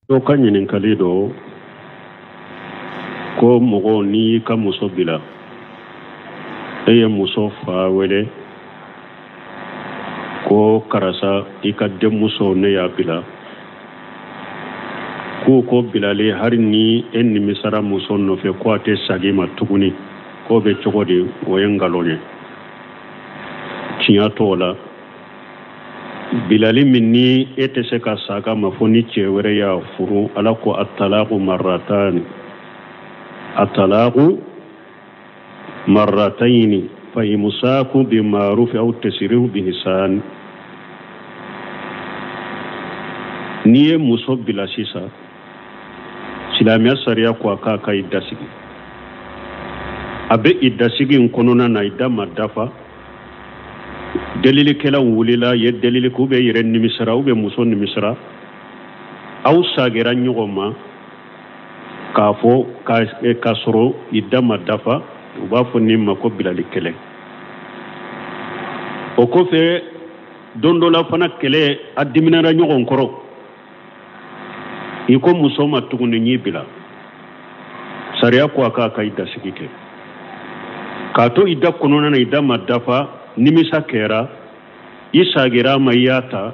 Dɔ ka ɲininkali dɔ ko mɔgɔ n'i y'i ka muso bila, e ye muso fa wele ko karisa, i ka denmuso ne y'a bila, k'u ko bilali hali ni e nimisara muso nɔfɛ ko a tɛ sagi ma tuguni, k'o bɛ cogo di? O ye nkalon ye, tiɲɛ t'o la. Bilali min ni e tɛ se ka saga ma fo ni cɛ wɛrɛ y'a furu, Ala ko atalaku marratani, atalaku marratayini fa imsaku bi ma'ruf aw tasrihu bi ihsan. N'i ye muso bila sisan, silamɛya sariya ko a k'a ka i dasigi. A bɛ i dasigi in kɔnɔna na, i da ma dafa, delilikɛlaw wulila ye delili k'u bɛ yɛrɛ nimisara u bɛ muso nimisara, aw sagera ɲɔgɔn ma k'a fɔ k'a sɔrɔ i da ma dafa, u b'a fɔ nin ma ko bilali kɛlɛ. O kɔfɛ don dɔ la fana kɛlɛ a diminara ɲɔgɔn kɔrɔ, i ko muso ma tuguni n y'i bila, sariya ko a k'a ka i dasigi kɛ k'a to i da kɔnɔna na, i da ma dafa, nimisa kɛra, i sagira a ma, i y'a ta,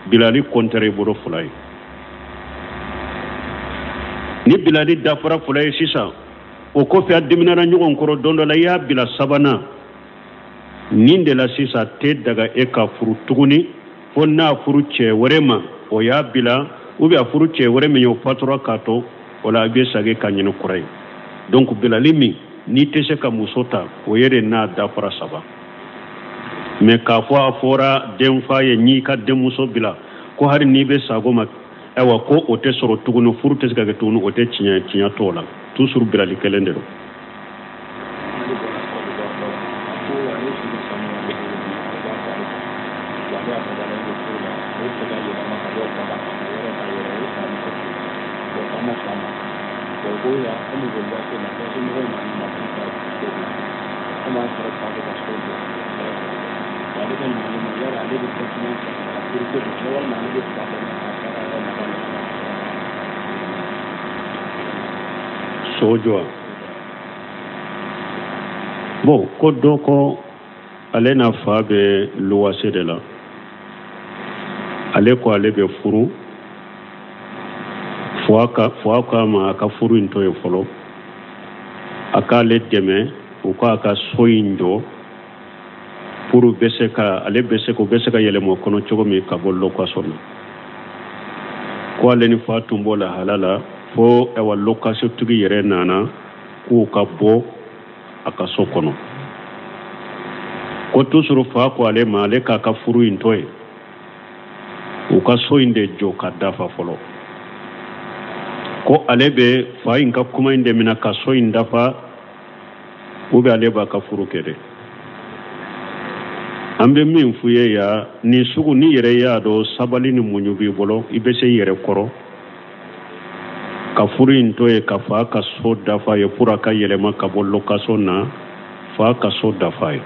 bilali kɔntɛrɛ i bolo fila ye. Ni bilali dafara fila ye sisan, o kɔfɛ a diminara ɲɔgɔn kɔrɔ don dɔ la, i y'a bila sabanan nin de la sisan, tɛ daga e ka furu tuguni fo n'a furu cɛ wɛrɛ ma, o y'a bila, ou bien a furu cɛ wɛrɛ min ye, o fatura k'a to, o la i bɛ sagi ka ɲini kura ye. Donc bilali min n'i tɛ se ka muso ta, o ye de n'a dafara saba. Mais k'a fɔ a fɔra denfa ye n'i ka denmuso bila ko hali n'i bɛ sago ma, ayiwa, ko o tɛ sɔrɔ tuguni, furu tɛ se ka kɛ tuguni, o tɛ tiɲɛ, tiɲɛ t'o la. Toujours bilali kelen de don. So jɔ. Bon, ko dɔ ko ale n'a fa bɛ luwase de la, ale ko ale bɛ furu, fa k'a ma a ka furu in to yen fɔlɔ, a k'ale dɛmɛ u k'a ka so in jɔ pour bɛ se ka ale bɛ se k'u bɛ se ka yɛlɛma o kɔnɔ cogo min ka bɔ location na. Ko ale ni fa tun b'o lahala la fo ayiwa location tigi yɛrɛ nana k'u ka bɔ a ka so kɔnɔ. Ko toujours fa ko ale ma ale k'a ka furu in to yen, u ka so in de jɔ ka dafa fɔlɔ. Ko ale bɛ fa in ka kuma in de minɛ ka so in dafa, ou bien ale b'a ka furu kɛ dɛ. An bɛ min f'u ye yan nin sugu, n'i yɛrɛ y'a dɔn sabali ni muɲu b'i bolo, i bɛ se i yɛrɛ kɔrɔ ka furu in to yen ka fa ka so dafa ye pour a ka yɛlɛma ka bɔ location na, fa ka so dafa ye.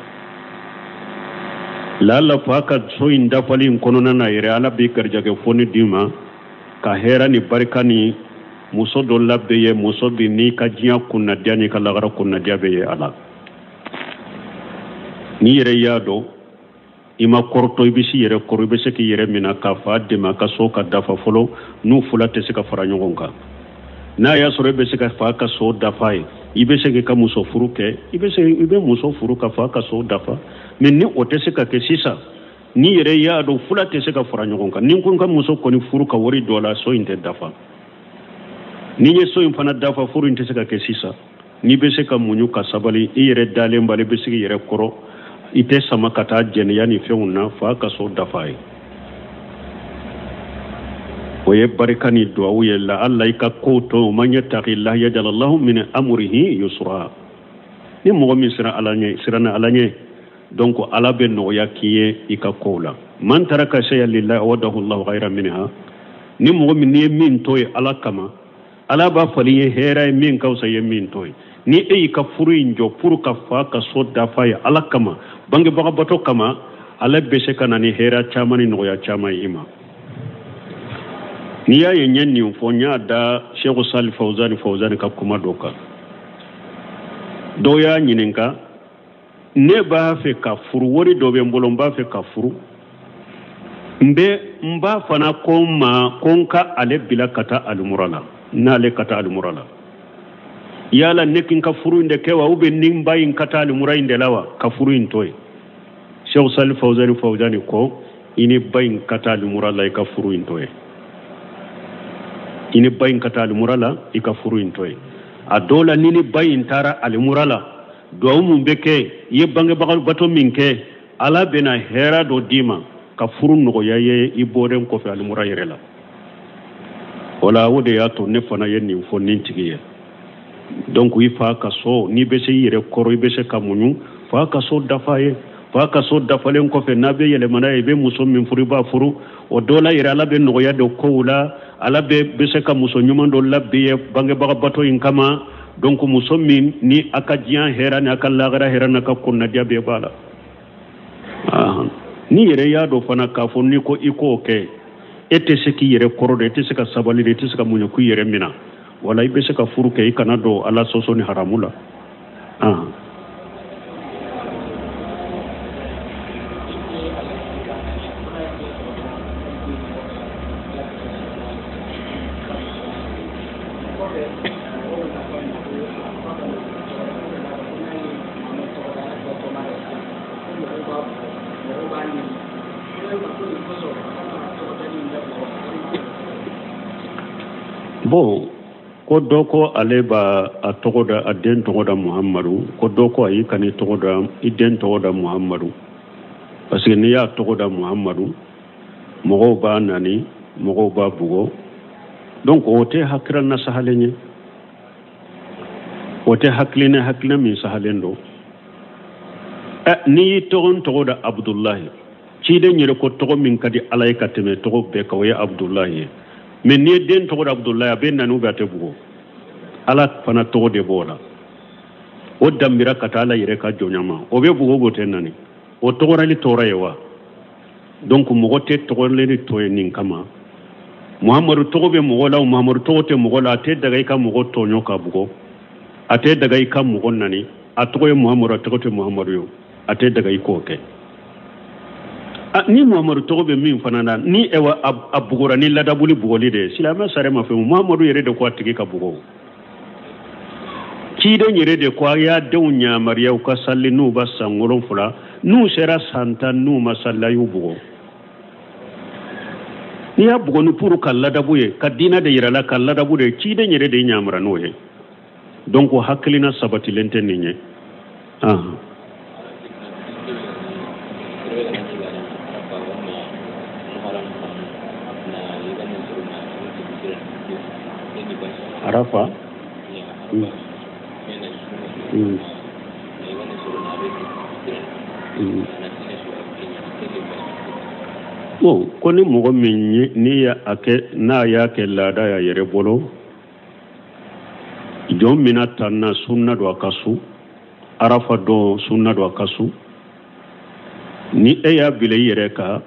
Lala fa ka so in dafali in kɔnɔna na yɛrɛ, Ala b'i garijɛgɛ foni d'i ma ka hɛrɛ ni barika ni muso dɔ labɛn ye, muso bi n'i ka diɲɛ kunnadiya n'i ka lagara kunnadiya bɛ ye a la. N'i yɛrɛ y'a dɔn i ma kɔrɔtɔ, i bɛ s'i yɛrɛ kɔrɔ, i bɛ se k'i yɛrɛ minɛ ka fa dɛmɛ a ka so ka dafa fɔlɔ, n'u fila tɛ se ka fara ɲɔgɔn kan. N'a y'a sɔrɔ e bɛ se ka fa ka so dafa ye, i bɛ se k'i ka muso furu kɛ, i bɛ se i bɛ muso furu ka fa ka so dafa. Mais ni o tɛ se ka kɛ sisan, n'i yɛrɛ y'a dɔn fila tɛ se ka fara ɲɔgɔn kan, ni n ko n ka muso kɔni furu ka wari don a la, so in tɛ dafa. Ni n ye so in fana dafa, furu in tɛ se ka kɛ sisan. N'i bɛ se ka muɲu ka sabali, i yɛrɛ dalen b'ale, bɛ se k'i yɛrɛ kɔrɔ, i tɛ sama ka taa jɛnɛya ni fɛnw na, fa ka so dafa ye. O ye barika ni duwawu ye. La alla i ka kow to man yattaqillaha yaj'al lahu min amrihi yusra. Ni mɔgɔ min sera Ala ɲɛ, siranna Ala ɲɛ, donc Ala bɛ nɔgɔya k'i ye i ka kow la. Man taraka shay'an lillahi awadahu Allahu khayran minha. Ni mɔgɔ min n'i ye min to ye Ala kama, Ala b'a falen ye hɛrɛ ye min ka fisa ye min to ye. Ni e y'i ka furu in jɔ pour ka fa ka so dafa ye Ala kama, bangebagabato kama, Ala bɛ se ka na ni hɛrɛ caman ni nɔgɔya caman ye i ma. N'i y'a ye n ye nin fɔ, n y'a da Seku Sali Fawuzani Fawuzani ka kuma dɔ kan. Dɔw y'a ɲininka, ne b'a fɛ ka furu, wari dɔ bɛ n bolo, n b'a fɛ ka furu, n bɛ n ba fana ko n ma ko n ka ale bila ka taa alimura la, n'ale ka taa alimura la, yala ne k'in ka furu in de kɛ wa, ou bien ni n ba in ka taa alimura in de la wa, ka furu in to yen? Seku Sali Fawuzani Fawuzani ko i ni ba in ka taa alimura la, i ka furu in to yen. I ni ba in ka taa alimura la, i ka furu in to yen. A dɔw la, ni ni ba in taara alimura la, duwawu mun bɛ kɛ i ye, bangebaga bato min kɛ, Ala bɛna hɛrɛ dɔ d'i ma ka furu nɔgɔya ye i bɔlen kɔfɛ alimura yɛrɛ la. O la, o de y'a to ne fana ye nin fɔ nin tigi ye. Donc i fa ka so, n'i bɛ se i yɛrɛ kɔrɔ, i bɛ se ka muɲu, fa ka so dafa ye. Fa ka so dafalen kɔfɛ, n'a bɛ yɛlɛmana ye, i bɛ muso min furu, i b'a furu. O dɔ la yɛrɛ, Ala bɛ nɔgɔya don kow la, Ala bɛ se ka muso ɲuman dɔ labɛn ye bangebaga bato in kama. Donc muso min ni a ka diɲɛ hɛrɛ ni a ka lagara hɛrɛ n'a ka kunnadiya bɛɛ b'a la. N'i yɛrɛ y'a dɔn fana k'a fɔ n'i ko i k'o kɛ, e tɛ se k'i yɛrɛ kɔrɔ dɛ, e tɛ se ka sabali dɛ, e tɛ se ka muɲu k'i yɛrɛ minɛ, wala i bɛ se ka furu kɛ, i kana don Ala sɔsɔ ni haramu la. Bon, ko dɔ ko ale b'a a tɔgɔ da, a den tɔgɔ da Muhamadu. Ko dɔ ko ayi, kan'i tɔgɔ da, i den tɔgɔ da Muhamadu, parce que n'i y'a tɔgɔ da Muhamadu, mɔgɔw b'a nani, mɔgɔw b'a bugɔ. Donc o tɛ hakilina sahalen ye, o tɛ hakilina min sahalen don. N'i y'i tɔgɔ da Abudulayi, ciden yɛrɛ ko tɔgɔ min ka di Ala ye ka tɛmɛ tɔgɔ bɛɛ kan, o ye Abudulayi ye. Mais n'i ye den tɔgɔ da Abudulayi, a bɛ nani ou bien a tɛ bugɔ? Ala fana tɔgɔ de b'o la, o danbira ka taa Ala yɛrɛ ka jɔnya ma. O bɛ bugɔ, o tɛ nani, o tɔgɔrali tɔɔrɔ ye wa? Donc mɔgɔ tɛ tɔgɔleni to ye nin kama. Muhamadu tɔgɔ bɛ mɔgɔ la, Muhamadu tɔgɔ tɛ mɔgɔ la, a tɛ daga i ka mɔgɔ tɔɲɔ ka bugɔ, a tɛ daga i ka mɔgɔ nani. A tɔgɔ ye Muhamadu, a tɔgɔ tɛ Muhamadu ye, a tɛ daga i k'o kɛ. Ni Muhamadu tɔgɔ bɛ min fana na, ni ɛwa a bugɔra ni ladabuli bugɔli de ye, silamɛ sariya ma fɛn. Muhamadu yɛrɛ de ko a tigi ka bugɔ. Ciden yɛrɛ de ko a y'a denw yamaruya u ka sali n'u ba san 7, n'u sera san 10, n'u ma sali, a y'u bugɔ. N'i y'a bugɔ ni pour ka ladabu ye, ka diinɛ de yira la, ka ladabu de ye, ciden yɛrɛ de yamara n'o ye. Donc hakilina sabatilen tɛ nin ye. Arafa. Bon, ko ni mɔgɔ min ye n'i y'a kɛ, n'a y'a kɛ laada y'a yɛrɛ bolo, jɔn mina tan na sunna don a ka su, Arafa don sunna don a ka su. Ni e y'a bila i yɛrɛ kan,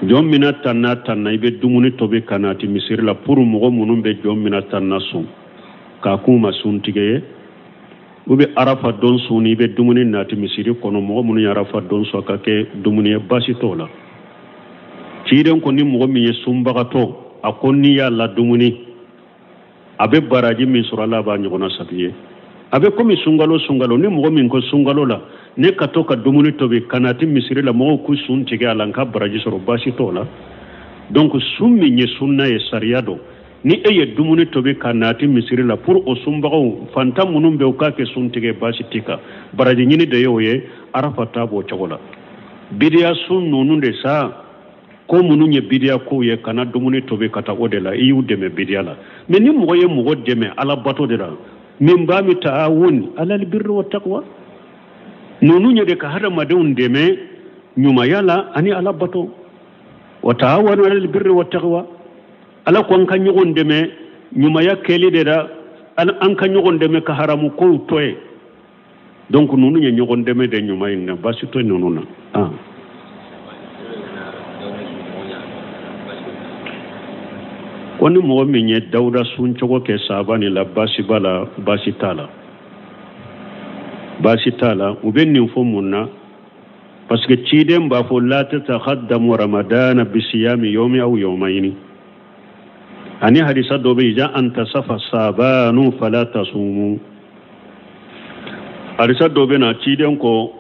jɔn mina tan na tan na, i bɛ dumuni tobi ka na ti misiri la pour mɔgɔ minnu bɛ jɔn mina tan na sun, k'a k'u ma suntigɛ ye, u bɛ Arafa don sun, i bɛ dumuni nati misiri kɔnɔ, mɔgɔ minnu ye Arafa don sun, a ka kɛ dumuni ye, baasi t'o la. Ciden ko ni mɔgɔ min ye sunbagatɔ, a ko n'i y'a la dumuni, a bɛ baraji min sɔrɔ, Ala b'a ɲɔgɔnna sabi ye. A bɛ komi sunkalo, sunkalo ni mɔgɔ min ko sunkalo la, ne ka to ka dumuni tobi ka na ti misiri la, mɔgɔw k'u sun tigɛ a la, n ka baraji sɔrɔ, baasi t'o la. Donc sun min ye sunna ye, sariya don, ni e ye dumuni tobi ka na ti misiri la pour o sunbagaw fantan minnu bɛ, u k'a kɛ sun tigɛ, baasi t'i kan, baraji ɲini de ye o ye. Arafa ta b'o cogo la. Bidiya sun ninnu de sa, ko minnu ye bidiya kow ye, kana dumuni tobi ka taa o de la, i y'u dɛmɛ bidiya la. Mais ni mɔgɔ ye mɔgɔ dɛmɛ Ala bato de la, min b'a mi taawun alal birri wa taqwa, ninnu ye de ka hadamadenw dɛmɛ ɲumanya la ani Ala bato. Wa taawanu alal birri wa taqwa, Ala ko an ka ɲɔgɔn dɛmɛ ɲumanya kɛli de la, an ka ɲɔgɔn dɛmɛ ka haramu kow to yen. Donc ninnu ye ɲɔgɔn dɛmɛ de ɲuman in na, baasi tɛ ninnu na. Ko ni mɔgɔ min ye dawuda sun cogo kɛ saabani la, baasi b'a la? Baasi t'a la, baasi t'a la. U bɛ nin fɔ mun na? Parce que ciden b'a fɔ la tatakhaddamu ramadana bisiyami yawmi aw yawmayini. Ani hadisa dɔ bɛ iza antasafa saabanu fala tasumu. Hadisa dɔ bɛ na, ciden ko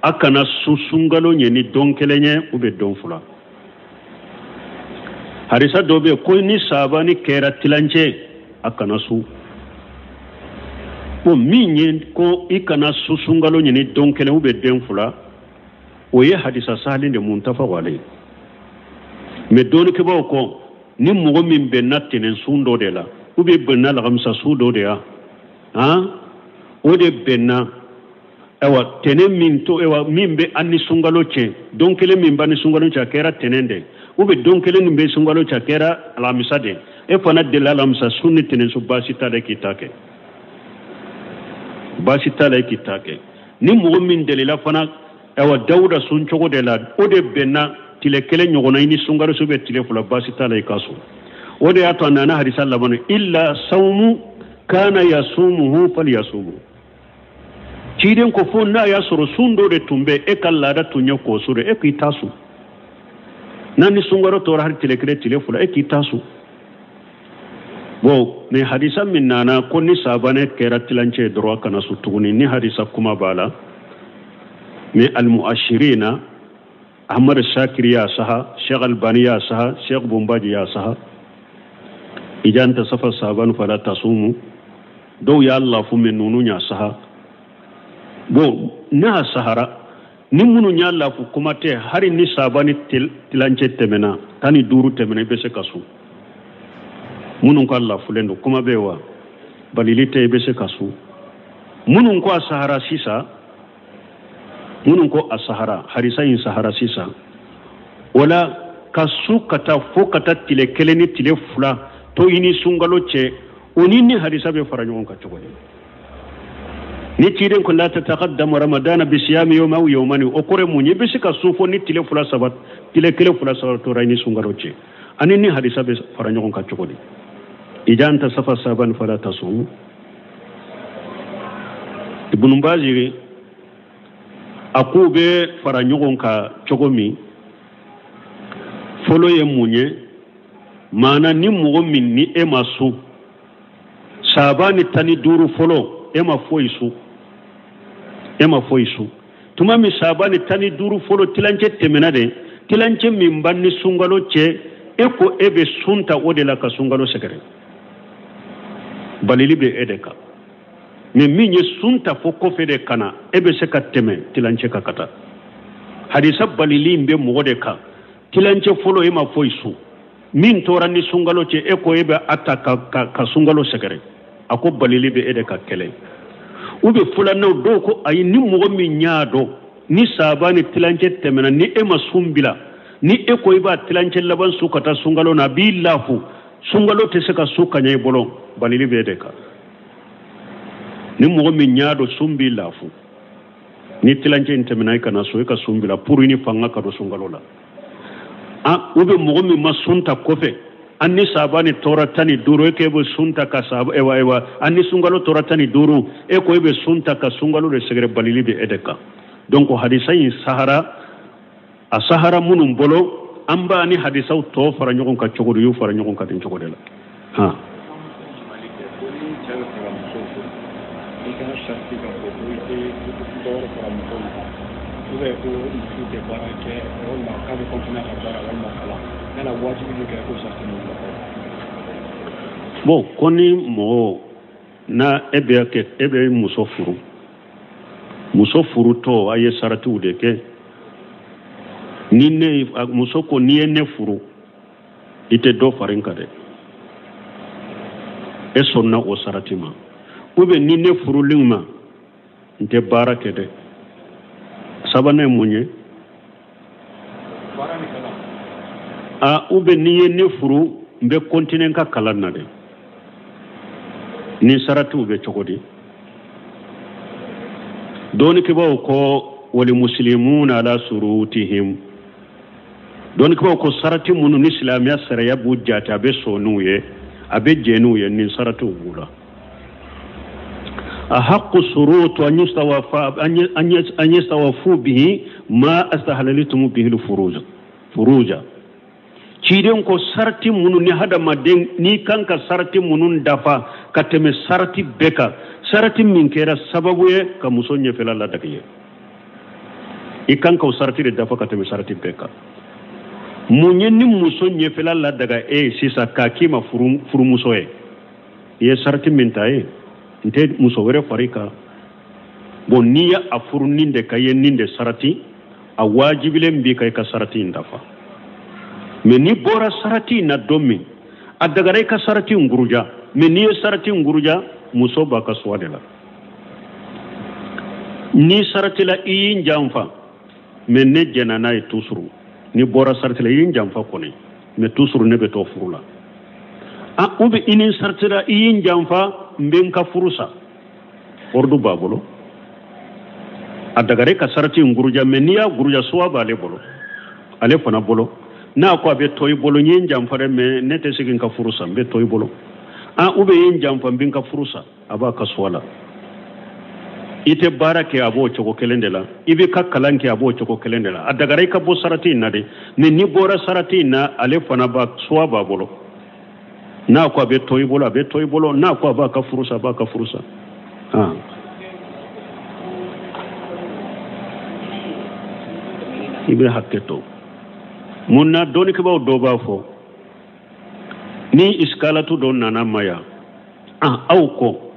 a kana sun sunkalo ɲɛ ni don kelen ye ou bien don fila. Hadisa dɔ bɛ ko ni saabani kɛra tilancɛ, a kana sun. Bon, min ye ko i kana sun sunkalo ɲɛ ni don kelen ou bien don fila, o ye hadisa sahalen de, muttafaq alayhi. Mais dɔnnikɛbaaw ko ni mɔgɔ min bɛnna tɛnɛn sun dɔ de la ou bien bɛnna lagamisa sun dɔ de ya, han, o de bɛnna, ayiwa, tɛnɛn min to, ayiwa, min bɛ an ni sunkalo cɛ, don kelen min b'an ni sunkalo cɛ, a kɛra tɛnɛn de, ou bien don kelen min bɛ sunkalo cɛ, a kɛra alamisa de, e fana delila alamisa sun ni tɛnɛn sun, baasi t'a la k'i ta kɛ, baasi t'a la k'i ta kɛ. Ni mɔgɔ min delila fana, ayiwa, dawuda sun cogo de la, o de bɛnna tile kelen ɲɔgɔnna i ni sunkalo sun bɛ tile fila, baasi t'a la i ka sun. O de y'a to a nana hadisa laban: illa sawmu kana yasumuhu falyasumu. Ciden ko fo n'a y'a sɔrɔ sun dɔ de tun bɛ e ka laada tun ye k'o sun de, e k'i ta sun. N'a ni sunkalo tora hali tile kelen, tile fila, e k'i ta sun. Bon, mais hadisa min nana ko ni sabanɛ kɛra tilancɛ dɔrɔn, a kana sun tuguni, ni hadisa kuma b'a la. Mais almuashirina, Ahmad Shakir y'a saha, Sheikh Albani y'a saha, Sheikh Bombaji y'a saha. Iza ntasafa saban fala tasumu, dɔw y'a lafu, mais ninnu y'a saha. Bon, n'a sahara, ni minnu y'a lafu, kuma tɛ. Hali ni sabani tilancɛ tɛmɛna, 15 tɛmɛna, i bɛ se ka sun. Minnu ka lafulen don, kuma bɛ wa balili tɛ, i bɛ se ka sun. Minnu ko a sahara sisan, minnu ko a sahara, hadisa in sahara sisan, o la ka su ka taa fo ka taa tile kelen ni tile fila to i ni sunkalo cɛ, o ni hadisa bɛ fara ɲɔgɔn kan cogo di? Ni ciden ko la tataqaddamu ramadana bisiyami yawma aw yawmani, o kɔrɔ ye mun ye? I bɛ se ka sun fo ni tile fila saba, tile kelen fila saba tora i ni sunkalo cɛ. Ani ni hadisa bɛ fara ɲɔgɔn kan cogo di? Iza ntasafa saban fala tasumu. Ibn Bazi a k'u bɛ fara ɲɔgɔn kan cogo min, fɔlɔ ye mun ye? Maana ni mɔgɔ min ni e ma sun sabani 15 fɔlɔ, e ma foyi sun, e ma foyi sun. Tuma min sabani 15 fɔlɔ tilancɛ tɛmɛna de, tilancɛ min b'an ni sunkalo cɛ, e ko e bɛ sun ta o de la ka sunkalo sɛgɛrɛ, balili bɛ e de kan. Mais min ye sun ta fo kɔfɛ de ka na, e bɛ se ka tɛmɛ tilancɛ kan ka taa. Hadisa balili in bɛ mɔgɔ de kan. Tilancɛ fɔlɔ, e ma foyi sun. Min tora ni sunkalo cɛ, e ko e bɛ a ta ka sunkalo sɛgɛrɛ, a ko balili bɛ e de ka kɛlɛ. U bɛ filanan, dɔw ko ayi, ni mɔgɔ min y'a dɔn ni sabani tilancɛ tɛmɛna, ni e ma sun bila, ni e ko i b'a tilancɛ laban sun ka taa sunkalo na, a b'i lafu, sunkalo tɛ se ka sun ka ɲɛ i bolo, balili bɛ e de kan. Ni mɔgɔ min y'a dɔn sun b'i lafu, ni tilancɛ in tɛmɛna, i kana so, i ka sun bila pour i ni fanga ka don sunkalo la. Ah, ou bien mɔgɔ min ma sun ta kɔfɛ, an ni sabani tora 15, e k'e bɛ sun ta ka saba, ewa ewa, an ni sunkalo tora 15, e ko e bɛ sun ta ka sunkalo de sɛgɛrɛ, balili bɛ e de kan. Donc hadisa in sahara, a sahara minnu bolo, an b'a ni hadisaw tɔ fara ɲɔgɔn kan cogo di? U y'u fara ɲɔgɔn kan ten cogo de la, han. Cɛ bɛ fɛ ka muso furu, i ka sarati k'a fɔ ko i tɛ dɔ wɛrɛ fara muso in kan, ou bien ko muso tɛ baara kɛ, walima k'a bɛ continuer a ka baara walima kalan, yala wajibi bɛ kɛ ko sarati ninnu ka fɔ? Bon, ko ni mɔgɔ n'a e bɛ kɛ, e bɛ muso furu, muso furutɔ a ye saratiw de kɛ. Ni ne muso ko n'i ye ne furu, i tɛ dɔ fara n kan dɛ, e sɔnna o sarati ma. Ou bien ni ne furulen ma, n tɛ baara kɛ dɛ. Sabanan ye mun ye? A, ou bien n'i ye ne furu, n bɛ continuer n ka kalan na dɛ. Ni saratiw bɛ cogo di? Dɔɔnikɛbaaw ko wali muslimuna ala surutihim. Dɔnnikɛbaaw ko sarati minnu ni silamɛya sariya b'u jate, a bɛ sɔn n'u ye, a bɛ jɛn n'u ye, nin saratiw b'u la. Ahaqqu surutu an yustawafa an yastawafu bihi ma astahalaltum bihi al-furuja furuja. Ciden ko sarati minnu ni hadamaden n'i kan ka sarati minnu dafa ka tɛmɛ sarati bɛɛ kan, sarati min kɛra sababu ye ka muso ɲɛfɛla ladege ye, i kan ka o sarati de dafa ka tɛmɛ sarati bɛɛ kan. Mun ye ni muso ɲɛfɛla ladaga e ye sisan k'a k'i ma furumuso ye? I ye sarati min ta ye, n tɛ muso wɛrɛ fara i kan. Bon, n'i ye a furu nin de ka i ye nin de sarati, a wajibilen b'i kan i ka sarati in dafa. Mais n'i bɔra sarati in na don min, a dagara i ka sarati in guruja. Mais n'i ye sarati in guruja, muso b'a ka suwa de la. N'i saratila i y'i janfa, mais ne jɛnna n'a ye tusuru. N'i bɔra sarati la i y'i janfa kɔni, mais tusuru ne bɛ to furu la. Ah, ou bien i ni saratila i y'i janfa, n bɛ n ka furu sa. Ordre b'a bolo. A dagara i ka sarati in guruja, mais n'i y'a guruja suwa b'ale bolo, ale fana bolo. N'a ko a bɛ to i bolo, n ye n janfa dɛ, mais ne tɛ se n ka furu sa, n bɛ to i bolo. Ah, ou bien i ye n janfa, n bɛ n ka furu sa, a b'a ka suwa la. I tɛ baara kɛ, a b'o cogo kelen de la. I b'i ka kalan kɛ, a b'o cogo kelen de la. A dagara i ka bɔ sarati in na de, mais n'i bɔra sarati in na, ale fana b'a suwa b'a bolo. N'a ko a bɛ to i bolo, a bɛ to i bolo. N'a ko a b'a ka furu sa, a b'a ka furu sa. Ah. I bɛ hakɛ to. Mun na dɔnnikɛbaaw dɔw b'a fɔ ni isikalatu dɔ nana ma yan, ah, aw ko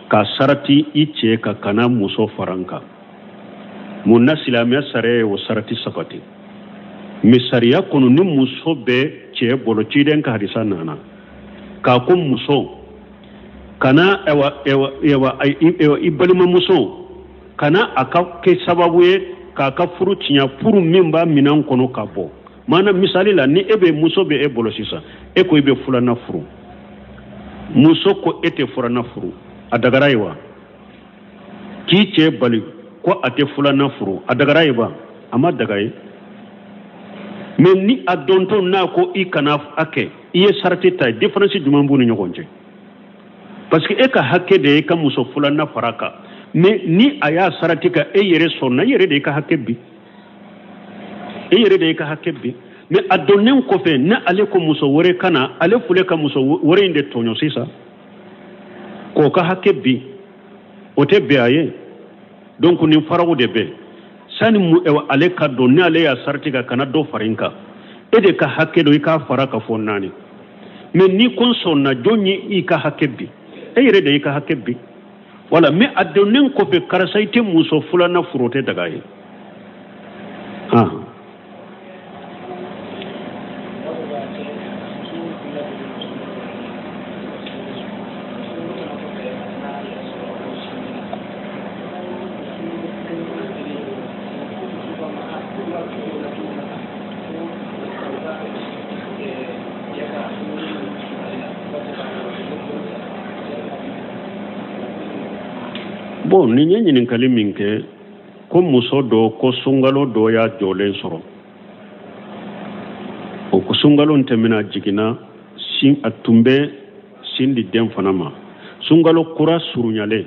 ka sarati i cɛ ka kana muso fara n kan. Mun na silamɛya sariya ye o sarati sabati? Mais sariya kɔnɔ ni muso bɛ cɛ bolo, ciden ka hadisa nana k'a ko muso kana ewa ewa ewa ewa i balimamuso kana a ka kɛ sababu ye k'a ka furu tiɲɛ, furu min b'a minɛn kɔnɔ ka bɔ. Maana misali la, ni e bɛ muso bɛ e bolo sisan, e ko i bɛ filanan furu, muso ko e tɛ filanan furu, a dagara ye wa? K'i cɛ bali ko a tɛ filanan furu, a dagara ye wa? A ma daga ye. Mais ni a dontɔ n'a ko i kana a kɛ, i ye sarati ta ye, différence jumɛn b'u ni ɲɔgɔn cɛ? Parce que e ka hakɛ de ye i ka muso filanan fara kan. Mais ni a y'a sarati kan, e yɛrɛ sɔnna, i yɛrɛ de y'i ka hakɛ bin, e yɛrɛ de y'i ka hakɛ bin. Mais a donnen kɔfɛ, ni ale ko muso wɛrɛ ka na, ale filɛ ka muso wɛrɛ in de tɔɲɔ sisan k'o ka hakɛ bin, o tɛ bɛn a ye. Donc nin faraw de bɛ sani ale ka don, ni ale y'a sarati kan, kana dɔ fara in kan, e de ka hakɛ don i k'a fara ka fɔ naani. Mais n'i ko n sɔnna, jɔn ye i ka hakɛ bin? E yɛrɛ de y'i ka hakɛ bin. Voilà. Mais a donnen kɔfɛ, karisa i tɛ muso filanan furu, o tɛ daga ye. Ah. Bon, nin ye ɲininkali min kɛ ko muso dɔ ko sunkalo dɔ y'a jɔlen sɔrɔ, o ko sunkalo tɛmɛna, jiginna sin, a tun bɛ sin di den fana ma. Sunkalo kura surunyalen,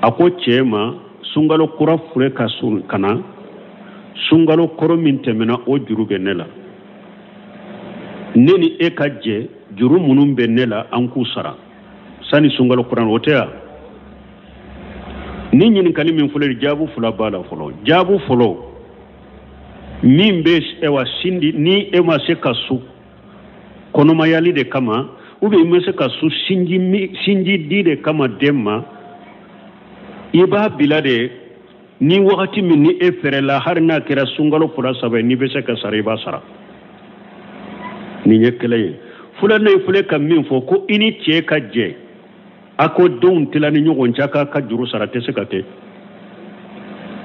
a ko cɛ ma sunkalo kura filɛ ka surun ka na, sunkalo kɔrɔ min tɛmɛna o juru bɛ ne la, ne ni e ka jɛ juru minnu bɛ ne la an k'u sara sani sunkalo kura, o tɛ yan. Ni ɲininkali min filɛ, jaabu fila b'a la fɔlɔ. Jaabu fɔlɔ min bɛ ɛwa sin di, ni e ma se ka su kɔnɔmayali de kama, ou bien i ma se ka su sinji di de kama den ma, i b'a bila de ni wagati min ni e fɛrɛla, hali n'a kɛra sunkalo fila saba ye, n'i bɛ se ka sara, i b'a sara. Nin ye kelen ye. Filanan ye filɛ ka min fɔ ko i ni cɛ ka jɛ a ko denw tila ni ɲɔgɔn cɛ k'a ka juru sara, tɛ se ka kɛ.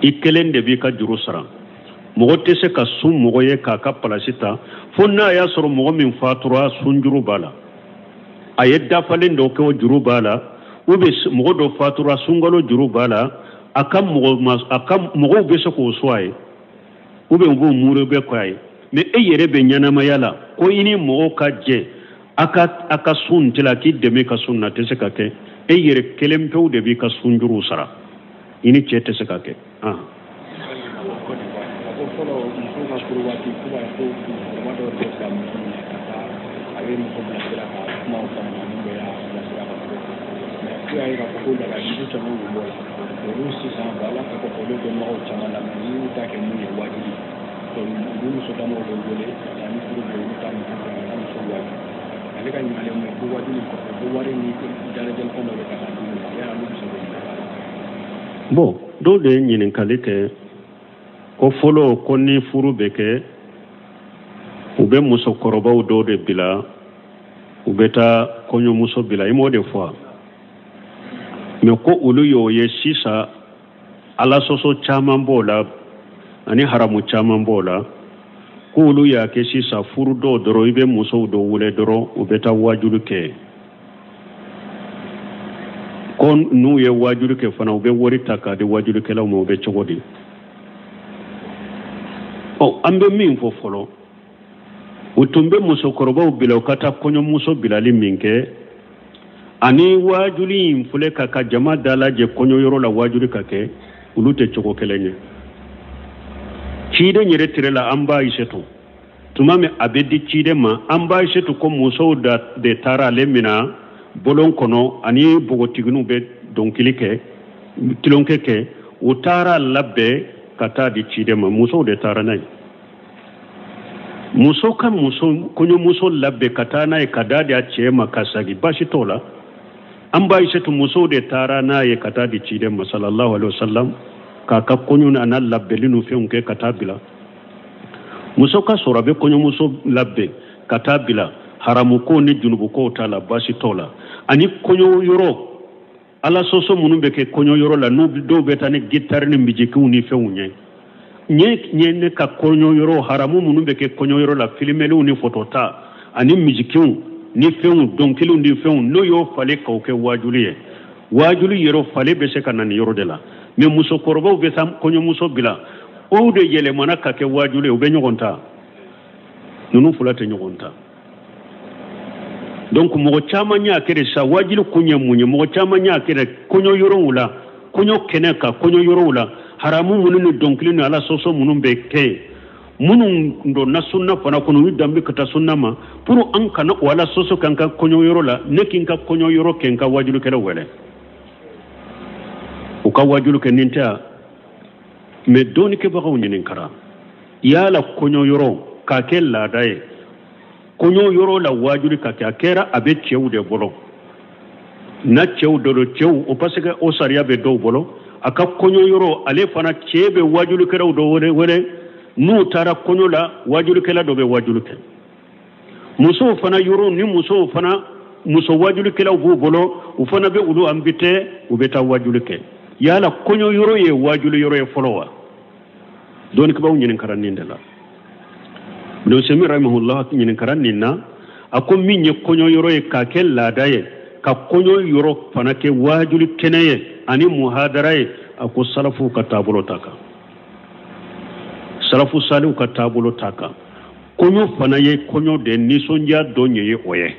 I kelen de b'i ka juru sara. Mɔgɔ tɛ se ka sun mɔgɔ ye k'a ka palasi ta fo n'a y'a sɔrɔ mɔgɔ min fatura sunjuru b'a la, a ye dafalen dɔ kɛ o juru b'a la, ou bien mɔgɔ dɔ fatura sunkalo juru b'a la, a ka mɔgɔ ma, a ka mɔgɔw bɛ se k'o sɔn a ye. Ou bien u b'o muru bɛ kɔ a ye. Mais e yɛrɛ bɛ ɲɛnamaya la ko i ni mɔgɔw ka jɛ a ka sun tila k'i dɛmɛ ka sun na, tɛ se ka kɛ. E yɛrɛ kelen pewu de b'i ka sunjuruw sara, i ni cɛ tɛ se ka kɛ. Bon, dɔw de ye ɲininkali kɛ ko fɔlɔ ko ni furu bɛ kɛ u bɛ musokɔrɔbaw dɔw de bila, u bɛ taa kɔɲɔmuso bila, i m'o de fɔ wa? Mais ko olu y'o ye sisan ala sɔsɔ caman b'o la ani haramu caman b'o la, ko olu y'a kɛ sisan furu dɔw dɔrɔn i bɛ musow dɔw wele dɔrɔn u bɛ taa waajuli kɛ, ko n'u ye waajuli kɛ fana u bɛ wari ta k'a di waajulikɛlaw ma, u bɛ cogo di? Ɔ, an bɛ min fɔ fɔlɔ, u tun bɛ musokɔrɔbaw bila u ka taa kɔɲɔmuso bilali min kɛ ani waajuli in filɛ ka jama dalajɛ kɔɲɔyɔrɔ la waajuli ka kɛ, olu tɛ cogo kelen ye. Ciden yɛrɛ tire la an ba Ayisetu, tuma min a bɛ di ciden ma, an ba Ayisetu ko musow de taara ale mina bolon kɔnɔ ani npogotigininw bɛ dɔnkili kɛ, tulonkɛ kɛ, u taara labɛn ka taa di ciden ma, musow de taara n'a ye. Muso ka muso kɔɲɔmuso labɛn ka taa n'a ye ka taa di a cɛ ma ka segin, baasi t'o la. An ba Ayisetu musow de taara n'a ye ka taa di ciden ma sallallahu alaihi wasallam, k'a ka kɔɲɔ n'a labɛnni n'u fɛnw kɛ ka taa bila. Muso ka sɔrɔ a bɛ kɔɲɔmuso labɛn ka taa bila, haramuko ni junubukow t'a la, baasi t'o la. Ani kɔɲɔ yɔrɔ ala sɔsɔ minnu bɛ kɛ kɔɲɔ yɔrɔ la, n'u dɔw bɛ taa ni gitari ni mijikiw ni fɛnw ye, ɲɛ ne ka kɔɲɔ yɔrɔ haramu minnu bɛ kɛ kɔɲɔ yɔrɔ la, filimeliw ni fotota ani mijikiw ni fɛnw, dɔnkiliw ni fɛnw, n'o y'o falen k'o kɛ waajuli ye, waajuli yɔrɔ falen bɛ se ka na nin yɔrɔ de la. Mais musokɔrɔbaw bɛ taa kɔɲɔmuso bila, o de yɛlɛmana ka kɛ waajuli ye, u bɛ ɲɔgɔn ta, ninnu fila tɛ ɲɔgɔn ta. Donc mɔgɔ caman y'a kɛ de sa, waajuli kun ye mun ye? Mɔgɔ caman y'a kɛ de kɔɲɔ yɔrɔw la, kɔɲɔ kɛnɛ kan, kɔɲɔ yɔrɔw la, haramu minnu ni dɔnkili ni ala sɔsɔ minnu bɛ kɛ, minnu donna sunna fana kɔnɔ, u danbe ka taa sunna ma, pour an kana o ala sɔsɔ k'an ka kɔɲɔ yɔrɔ la, ne k'i ka kɔɲɔ yɔrɔ kɛ n ka waajulikɛlaw wele, u ka waajuli kɛ nin tɛ yan. Mais dɔnnikɛbagaw ɲininkara yala kɔɲɔ yɔrɔ k'a kɛ laada ye, kɔɲɔ yɔrɔ la waajuli ka kɛ, a kɛra a bɛ cɛw de bolo, na cɛw dɔ don, cɛw o parce que o sariya bɛ dɔw bolo, a ka kɔɲɔ yɔrɔ ale fana cɛ bɛ waajulikɛlaw dɔ wele, n'u taara kɔɲɔ la waajulikɛla dɔ bɛ waajuli kɛ. Musow fana yɔrɔ ni musow fana muso waajulikɛlaw b'u bolo, u fana bɛ olu invité, u bɛ taa waajuli kɛ. Yala kɔɲɔ yɔrɔ ye waajuli yɔrɔ ye fɔlɔ wa? Dɔnnikɛbaaw ɲininkara nin de la. Ibn Usaymin rahimahullah ɲininkara nin na, a ko min ye kɔɲɔ yɔrɔ ye k'a kɛ laada ye, ka kɔɲɔ yɔrɔ fana kɛ waajuli kɛnɛ ye ani muhadara ye, a ko salafuw ka taabolo ta kan, salafu saliw ka taabolo ta kan. Kɔɲɔ fana ye kɔɲɔ de nisɔndiya dɔ ɲɛ ye o ye.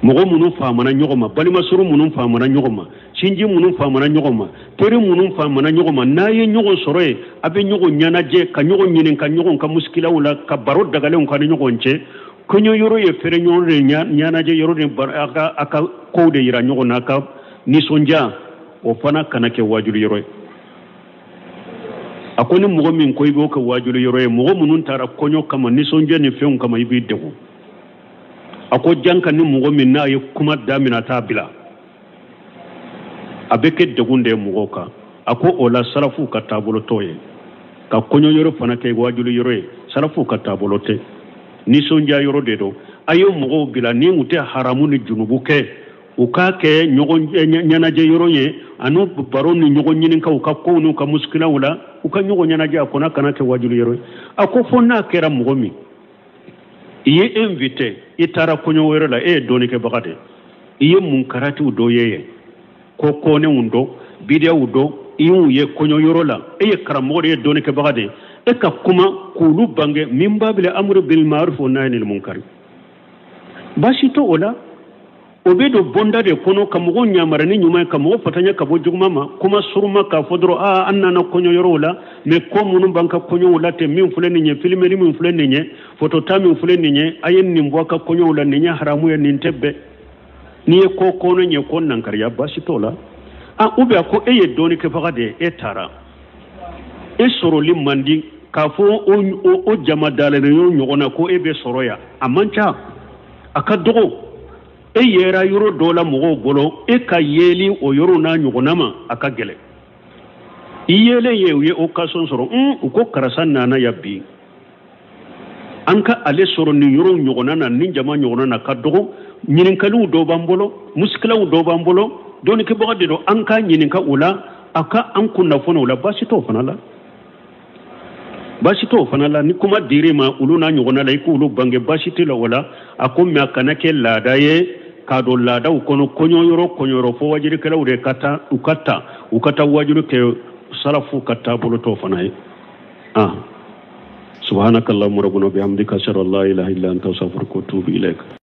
Mɔgɔ minnu faamana ɲɔgɔn ma, balimasuru minnu faamana ɲɔgɔn ma, sinji minnu faamana ɲɔgɔn ma, teri minnu faamana ɲɔgɔn ma, n'a ye ɲɔgɔn sɔrɔ yen, a bɛ ɲɔgɔn ɲɛnajɛ, ka ɲɔgɔn ɲininka ɲɔgɔn ka musikilaw la, ka baro dagalenw ka ni ɲɔgɔn cɛ. Kɔɲɔ yɔrɔ ye feere ɲɔgɔn de ɲɛnajɛ yɔrɔ de, a ka kow de yira ɲɔgɔn na, a ka nisɔndiya, o fana kana kɛ waajuli yɔrɔ ye. A ko ni mɔgɔ min ko i b'o kɛ waajuli yɔrɔ ye, mɔgɔ minnu taara kɔɲɔ kama, nisɔndiya ni fɛnw kama, i b'i degun. A ko janka ni mɔgɔ min n'a ye kuma daminɛ a t'a bila, a bɛ kɛ degun de ye mɔgɔw kan. A ko o la salafuw ka taabolo t'o ye, ka kɔɲɔ yɔrɔ fana kɛ waajuli yɔrɔ ye, salafuw ka taabolo tɛ, nisɔndiya yɔrɔ de don. A ye mɔgɔw bila ni u tɛ haramu ni junubu kɛ, u k'a kɛ ɲɔgɔn ɲɛnajɛ yɔrɔ ye, ani baro ni ɲɔgɔn ɲininka u ka kow n'u ka musikilaw la, u ka ɲɔgɔn ɲɛnajɛ, a kɔnɔ kana kɛ waajuli yɔrɔ ye. A ko fo n'a kɛra mɔgɔ min i ye invité, i taara kɔɲɔ wɛrɛ la, e ye dɔnnikɛbaga de, i ye munkaratiw dɔ ye yen, ko kɔnɛw dɔ, bidiyaw dɔ, i y'u ye kɔɲɔ yɔrɔ la, e ye karamɔgɔ de ye, dɔnnikɛbaga de, E ka kuma k'olu bange min babil amri bil ma'ruf wa nahyi anil munkar, baasi t'o la. O bɛ don bonda de kɔnɔ ka mɔgɔw ɲamara ni ɲuman ye, ka mɔgɔw fatanya ka bɔ juguman ma. Kuma suruma k'a fɔ dɔrɔn, aa, an nana kɔɲɔ yɔrɔw la, mais ko minnu b'an ka kɔɲɔw la ten, min filɛ nin ye, filimeli min filɛ nin ye, fotota min filɛ nin ye, a ye nin bɔ a ka kɔɲɔw la, nin ye haramu ye, nin tɛ bɛn. N'i ye ko kɔnɔ ɲɛ ko nankariya, baasi t'o la. A ou bien ko e ye dɔɔnikɛbaga de ye, e taara, e sɔrɔli man di k'a fɔ o jama dalen y'o ɲɔgɔn na ko e bɛ sɔrɔ yan, a man ca, a ka dɔgɔ. E yera yɔrɔ dɔ la mɔgɔw bolo, e ka yeli o yɔrɔ n'a ɲɔgɔnna ma, a ka gɛlɛn. I yelen ye, u ye occasion sɔrɔ, u ko karisa nana yan bi, an ka ale sɔrɔ nin yɔrɔ ɲɔgɔnna na, nin jama ɲɔgɔnna na ka dɔgɔ. Ɲininkaliw dɔw b'an bolo, musikilaw dɔw b'an bolo, dɔnnikɛbaga de don, an k'a ɲininka o la, a ka an kunnafoni o la, baasi t'o fana la, baasi t'o fana la. Ni kuma dir'i ma olu n'a ɲɔgɔnna la, i k'olu bange, baasi tɛ la o la. A ko mais a kana kɛ laada ye k'a don laadaw kɔnɔ, kɔɲɔyɔrɔ kɔɲɔyɔrɔ fo wajulikɛlaw de ka taa, u ka taa, u ka taa wajuli kɛ, salafu ka taabolo t'o fana ye. Ah, subhanakallahumma rabbana bihamdika, ashhadu an la ilaha illa anta, astaghfiruka wa atubu ilaik.